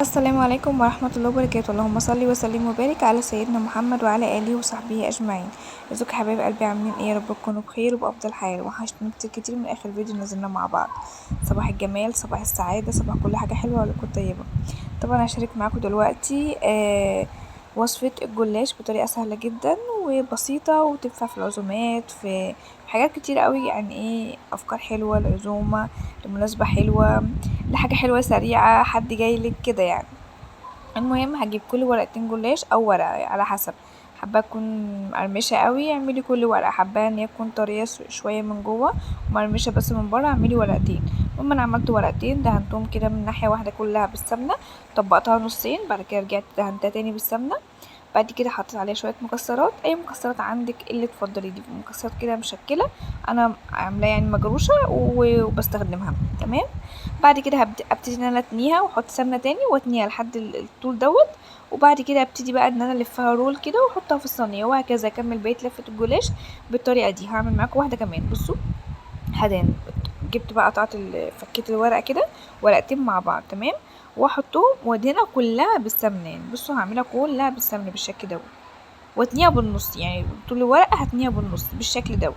السلام عليكم ورحمة الله وبركاته. اللهم صل وسلم وبارك على سيدنا محمد وعلى آله وصحبه أجمعين. ازيكم يا حبايب قلبي، عاملين ايه؟ يا رب تكونوا بخير وبأفضل حال. وحشتوني كتير كتير من آخر فيديو نزلنا مع بعض. صباح الجمال، صباح السعادة، صباح كل حاجة حلوة ولكم طيبة. طبعا هشارك معاكم دلوقتي وصفة الجلاش بطريقة سهلة جدا وبسيطة، وتنفع في العزومات، في حاجات كتير قوي. يعني ايه افكار حلوة لعزومة، لمناسبة حلوة، لحاجة حلوة سريعة، حد جايلك كده يعني. المهم هجيب كل ورقتين جلاش او ورقة على حسب، حابة تكون مقرمشة قوي اعملي كل ورقة، حابة ان هي تكون طرية شوية من جوه ومقرمشة بس من بره اعملي ورقتين. المهم انا عملت ورقتين، دهنتهم كده من ناحية واحدة كلها بالسمنة، طبقتها نصين، بعد كده رجعت دهنتها تاني بالسمنة، بعد كده حطيت عليها شوية مكسرات، اي مكسرات عندك اللي تفضلي، دي مكسرات كده مشكلة انا عاملاها يعني مجروشة وبستخدمها. تمام. بعد كده ابتدي ان انا اتنيها واحط سمنة تاني واتنيها لحد الطول دوت، وبعد كده ابتدي بقى ان انا الفها roll كده واحطها في الصينية، وهكذا اكمل بقية لفة الجلاش بالطريقة دي. هعمل معاكم واحدة كمان. بصوا هدان، جبت بقى قطعت فكيت الورقة كده ورقتين مع بعض، تمام، واحطهم وادهنها كلها بالسمنة. يعني بصوا هعملها كلها بالسمنة بالشكل دوت، واتنيها بالنص، يعني طول الورقة هتنيها بالنص بالشكل دوت.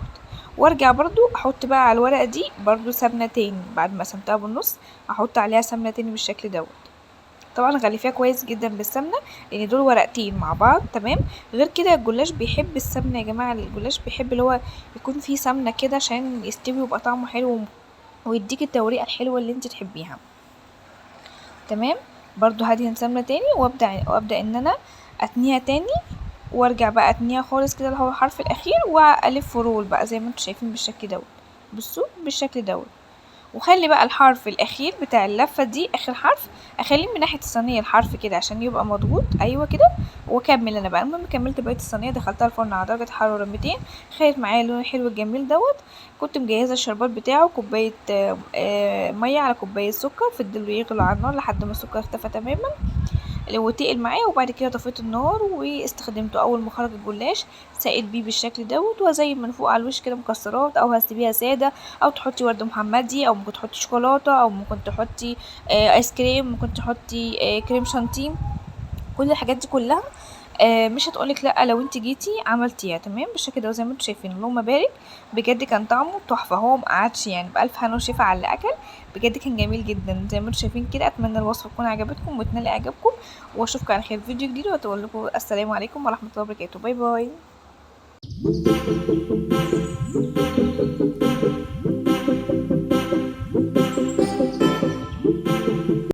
وارجع برضو احط بقى على الورقة دي برضو سمنة تاني، بعد ما قسمتها بالنص احط عليها سمنة تاني بالشكل دوت. طبعا غلفيها كويس جدا بالسمنة لان دول ورقتين مع بعض، تمام. غير كده الجلاش بيحب السمنة يا جماعة، الجلاش بيحب اللي هو يكون فيه سمنة كده عشان يستوي ويبقى طعمه حلو ويديك التوريقة الحلوة اللي انت تحبيها. تمام. برضو هدهن سمنة تاني وابدأ ان انا اتنيها تاني، وارجع بقى اتنيها خالص كده اللي هو الحرف الاخير، والف roll بقى زي ما انتم شايفين بالشكل دوت. بصوا بالشكل دوت. وخلي بقى الحرف الاخير بتاع اللفة دي اخر حرف اخليه من ناحية الصينية الحرف كده عشان يبقى مضغوط، ايوه كده. واكمل انا بقى. المهم كملت بقية الصينية، دخلتها الفرن على درجه حرارة 200، خدت معايا اللون الحلو الجميل دوت. كنت مجهزة الشربات بتاعه، كوباية مية على كوباية سكر، فضلوا يغلوا على النار لحد ما السكر اختفى تماما وتقل معايا، وبعد كده طفيت النار واستخدمته. اول ما خرج الجلاش سقيت بيه بالشكل دوت، وازين من فوق على الوش كده مكسرات، او هسيبيها ساده، او تحطي ورد محمدي، او ممكن تحطي شوكولاتة، او ممكن تحطي ايس كريم، ممكن تحطي كريم شانتيه. كل الحاجات دي كلها مش هتقولك لا لو انت جيتي عملتيها. تمام بالشكل ده زي ما انتم شايفين، اللهم بارك، بجد كان طعمه تحفة، هو ما قعدش يعني بالف هنا وشفا على الاكل، بجد كان جميل جدا زي ما انتم شايفين كده. اتمنى الوصفة تكون عجبتكم وتنال اعجابكم، واشوفكم على خير في فيديو جديد، واتقول لكم السلام عليكم ورحمة الله وبركاته. bye bye.